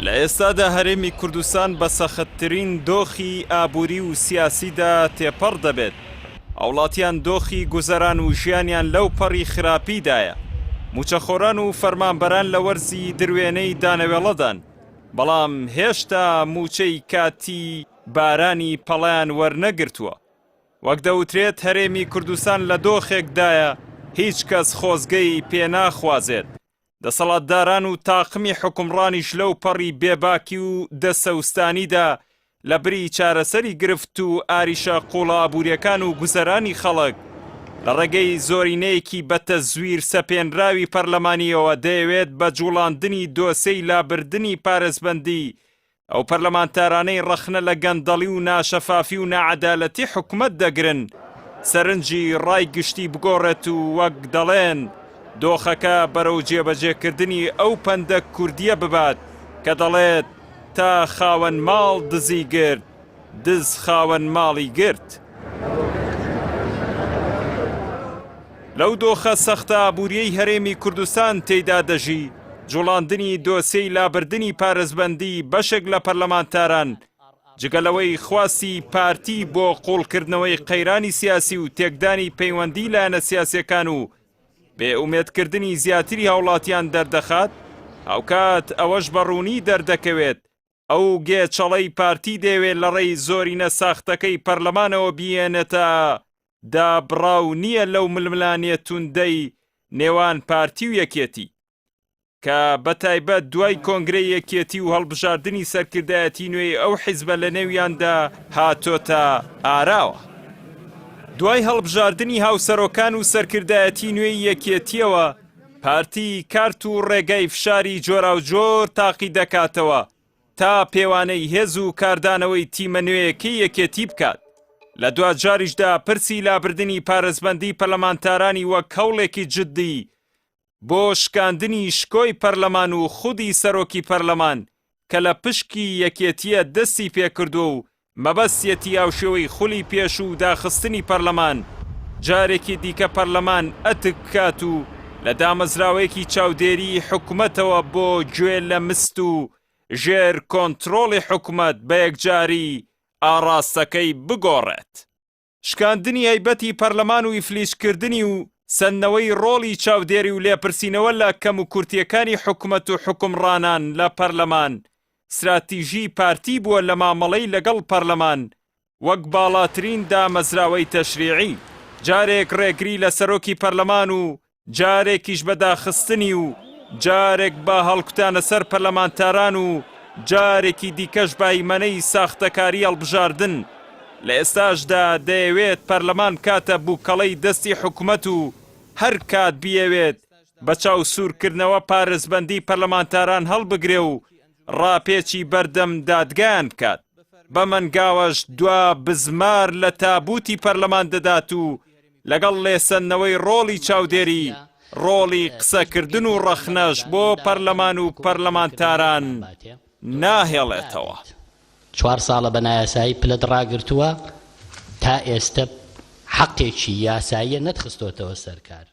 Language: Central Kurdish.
لە ئێستادا هەرێمی کوردستان بە سەختترین دۆخی ئابووری و سیاسیدا تێپەڕ دەبێت، هاوڵاتیان دۆخی گوزەران و ژیانیان لەو پەڕی خراپیدایە، مووچەخۆران و فەرمانبەران لە وەرزی دروێنەی دانەوێڵەدان، بەڵام هێشتا مووچەی کاتی بارانی پەڵەیان وەرنەگرتووە. وەک دەوترێت هەرێمی کوردستان لە دۆخێکدایە هیچ کەس خۆزگەی پێناخوازێت، دەسەڵاتداران و تاقمی حوکمڕانیش لەو پەڕی بێباکی و دەسەوستانیدا لە بری چارەسەری گرفت و ئاریشە قوڵە ئابوریەکان و گوزەرانی خەڵک لە ڕێگەی زۆرینەیەکی بە تەزویر سەپێنراوی پەرلەمانیەوە دەیەوێت بە جوڵاندنی دۆسێی لابردنی پارێزبەندی ئەو پەرلەمانتارانەی ڕەخنە لە گەندەڵی و ناشەفافی و ناعەدالەتی حکومەت دەگرن، سەرنجی ڕای گشتی بگۆڕێت و وەک دەڵێن دۆخەکە بەرەو جێبەجێکردنی ئەو پەندە کوردییە ببات کە دەڵێت تا خاوەن ماڵ دزی گرت، دز خاوەن ماڵی گرت. لەو دۆخە سەختە ئابوورییەی هەرێمی کوردستان تێیدا دەژی، جوڵاندنی دۆسیەی لابردنی پارێزبەندی بەشێک لە پەرلەمانتاران، جگە لەوەی خواستی پارتی بۆ قووڵکردنەوەی قەیرانی سیاسی و تێکدانی پەیوەندی لایەنە سیاسییەکان و بێئومێدکردنی زیاتری هاوڵاتیان دەردەخات، هاوکات ئەوەش بە ڕوونی دەردەکەوێت ئەو گێچەڵەی پارتی دەیەوێت لەڕێی زۆرینە ساختەکەی پەرلەمانەوە بیهێنێتە دابڕاو نییە لەو ململانێ توندەی نێوان پارتی و یەکێتی کە بەتایبەت دوای کۆنگرەی یەکێتی و هەڵبژاردنی سەرکردایەتی نوێی ئەو حیزبە لەنێویاندا هاتۆتە ئاراوە. دوای هەڵبژاردنی هاوسەرۆکان و سەرکردایەتی نوێی یەکێتییەوە، پارتی کارت و ڕێگای فشاری جۆراوجۆر تاقی دەکاتەوە تا پێوانەی هێز و کاردانەوەی تیمە نوێیەکەی یەکێتی بکات، لە دواجاریشدا پرسی لابردنی پارێزبەندی پەرلەمانتارانی وەک هەوڵێکی جددی بۆ شکاندنی شکۆی پەرلەمان و خودی سەرۆکی پەرلەمان کە لە پشکی یەکێتییە دەستی پێکردووە و مەبەستیەتی هاوشێوەی خولی پێشوو و داخستنی پەرلەمان جارێکی دیکە پەرلەمان ئەتک بکات و لە دامەزراوەیەکی چاودێریی حکومەتەوە بۆ گوێ لە مست و ژێر کۆنترۆڵی حکومەت بە یەکجاری ئاڕاستەکەی بگۆڕێت. شکاندنی هەیبەتی پەرلەمان و ئیفلیجکردنی و سەندنەوەی ڕۆڵی چاودێری و لێپرسینەوە لە کەموکورتییەکانی حکومەت و حوکمڕانان لە پەرلەمان ستراتیژی پارتی بووە لە مامەڵەی لەگەڵ پەرلەمان وەک باڵاترین دامەزراوەی تەشریعی جارێک ڕێگری لە سەرۆکی پەرلەمان و جارێکیش بە داخستنی و جارێک بە هەڵکوتانە سەر پەرلەمانتاران و جارێکی دیکەش بە هەیمەنەی ساختەکاری هەڵبژاردن، لە ئێستاشدا دەیەوێت پەرلەمان بکاتە بوکەڵەی دەستی حکومەت و هەر کات بیەوێت بە چاو سوورکردنەوە پارێزبەندی پەرلەمانتاران هەڵبگرێ و ڕاپێچی بەردەم دادگایان بکات، بە مەنگاوەش دوا بزمار لە تابوتی پەرلەمان دەدات و لەگەڵ لێسەندنەوەی ڕۆڵی چاودێری، ڕۆڵی قسەکردن و ڕەخنەش بۆ پەرلەمان و پەرلەمانتاران ناهێڵێتەوە. چوار ساڵە بە نایاسایی پلەت ڕاگرتووە تا ئێستە حەقێکی یاساییە نەتخستۆتەوە سەر کار.